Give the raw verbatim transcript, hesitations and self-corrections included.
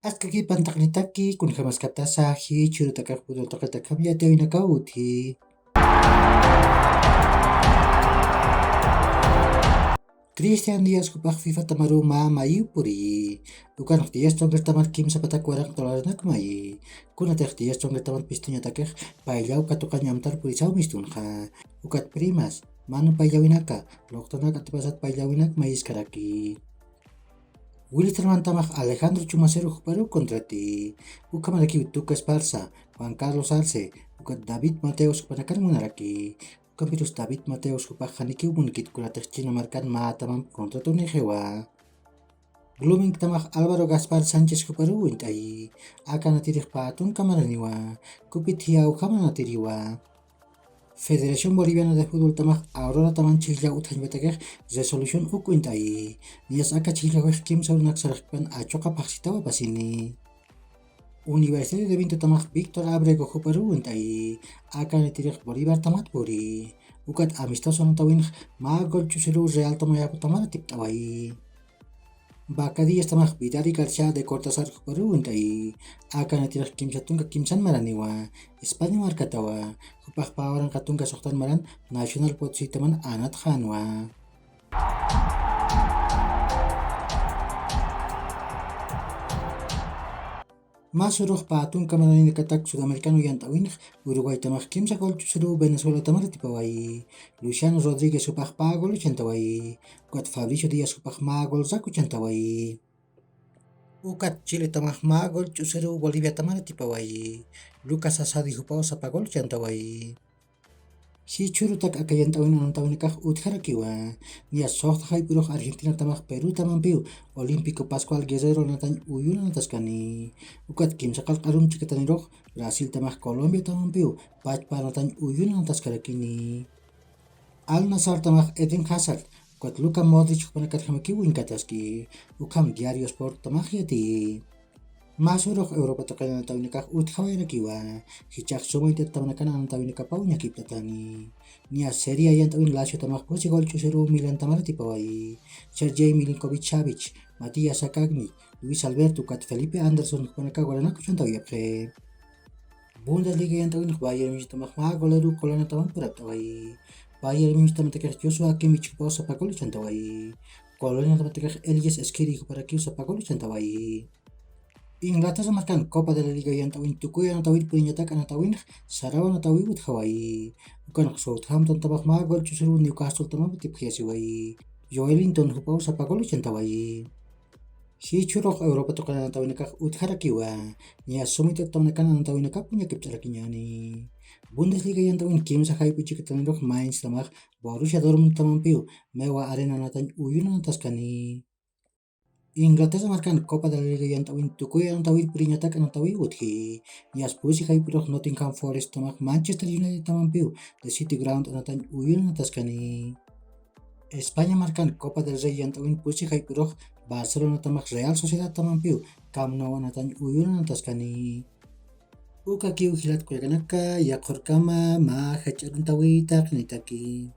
Askaki pantaqnitaki, kunjamaskaptasa jichhürutakax futboltaqatakjam yatiyawinakaw utji. Cristian Díaz jupax FIFA tamaru mä mayiw puriyi. Ukanx diez tonkertamar kimsa patak waranq dolaranakmayi. Kunatix diez tonkertamar pistuñatakix payllaw katuqañ amtar purisaw mistunxa. Ukat primas, manu payllawinaka, luqtanak atipasat payllawinakmayiskaraki. Wilitarmantamax Alejandro Chumacero juparu contrati. Ukhamarakiw Tuca Esparza, Juan Carlos Arce, ukat David Mateos jupanakan munaraki. Ukampirus David Mateos jupax janikiw munkit kunatix China markan mä tamamp contratunixiwa. Bloomingtamax Álvaro Gaspar Sánchez juparu wint'ayi. Aka natirix pä tunka maraniwa. Kupit jiyawjama natiriwa. Federación Boliviana de Fútboltamax Aurorataman chhijllaw utjañpatakix resolución uk wint'ayi. Niyas aka chhijllawix kimsa urunak sarxpan achuqa phaxsitawa pasini. Universitario de Vintotamax Víctor Abrego juparu wint'ayi. Aka natirix Bolivartamat puri. Ukat amistoso anatawinx mä gol ch'usiruw Realtamayaputamar atipt'awayi. Vaca Díaztamax Vidal y García de Cortázar juparu wint'ayi. Aka natirix kimsa tunka kimsan maraniwa. España markatawa. Jupax pä waranqa tunka suxtan maran Nacional Potositaman anatxänwa. Mä surux pä tunka maraninakatak sudamericano yant'awinx Uruguaytamax kimsa gol ch'usiruw Venezuelatamar atipawayi. Luciano Rodríguez jupax pä gol uchhantawayi. Ukat Fabricio Díaz jupax mä gol rak uchhantawayi. Ukat Chiletamax mä gol ch'usiruw Boliviatamar atipawayi. Lucas Asadi jupaw sapa gol uchhantawayi. Jichhürutak aka yant'awin anatawinakax utjarakiwa. Niyas suxta jayp'irux Argentinatamax Perutamampiw Olímpico Pascual Guerrero anatañ uyun anataskani. Ukat kimsa qallq arum chikatanirux Brasiltamax Colombiatamampiw pachpa anatañ uyun anataskarakini. Al Nassrtamax Eden Hazard, ukat Luka Modric jupanakarjamakiw winkataski. Ukham Diario Sporttamax yatiyi. Mä surux Europa tuqin anatawinakax utjawayarakiwa. Jichhax suma it'at tamanakan anatawinakapaw ñakipt'atani. Niya Serie A yant'awin Laciotamax pusi gol ch'usiruw Milantamar atipawayi. Sergei Milinkovic Savic, Matías Zaccagni, Luis Alberto ukat Felipe Anderson jupanaka golanak uchantawayapxi. Bundesliga yant'awinx Bayern Munichtamax mä goleru Colonataman purapt'awayi. Bayern Munichtamatakix Joshua Kimmich jupaw sapa gol uchantawayi. Colonatamatakix Elias Skiri juparakiw sapa gol uchantawayi. Inglaterra markan Copa de la Liga yant'awin tukuy anatawir puriñatak anatawinx saraw anatawiw utjawayi. Ukanx Southamptontamax mä gol ch'usiruw Newcastletaman atipxiyasiwayi. Joelinton jupaw sapa gol uchantawayi. Jichhürux Europa tuqin anatawinakax utjarakiwa. Niya suma it'at tamanakan anatawinakap ñakipt'arakiñäni. Bundesliga yant'awin kimsa jayp'u chikatanirux Mainztamax Borussia Dortmundtamampiw mewa arena anatañ uyun anataskani. Inglaterra markan Copa de la Liga yant'awin tukuy anatawir puriñatak anatawiw utji. Niyas pusi jayp'irux Nottingham Foresttamax Manchester Unitedtamampiw The City Ground anatañ uyun anataskani. España markan Copa del Rey yant'awin pusi jayp'irux Barcelonatamax Real Sociedadtamampiw Camp Nou anatañ uyun anataskani. Ukakiw jilat kullakanaka, yaqhurkama mä jach'a aruntawita qinitaki.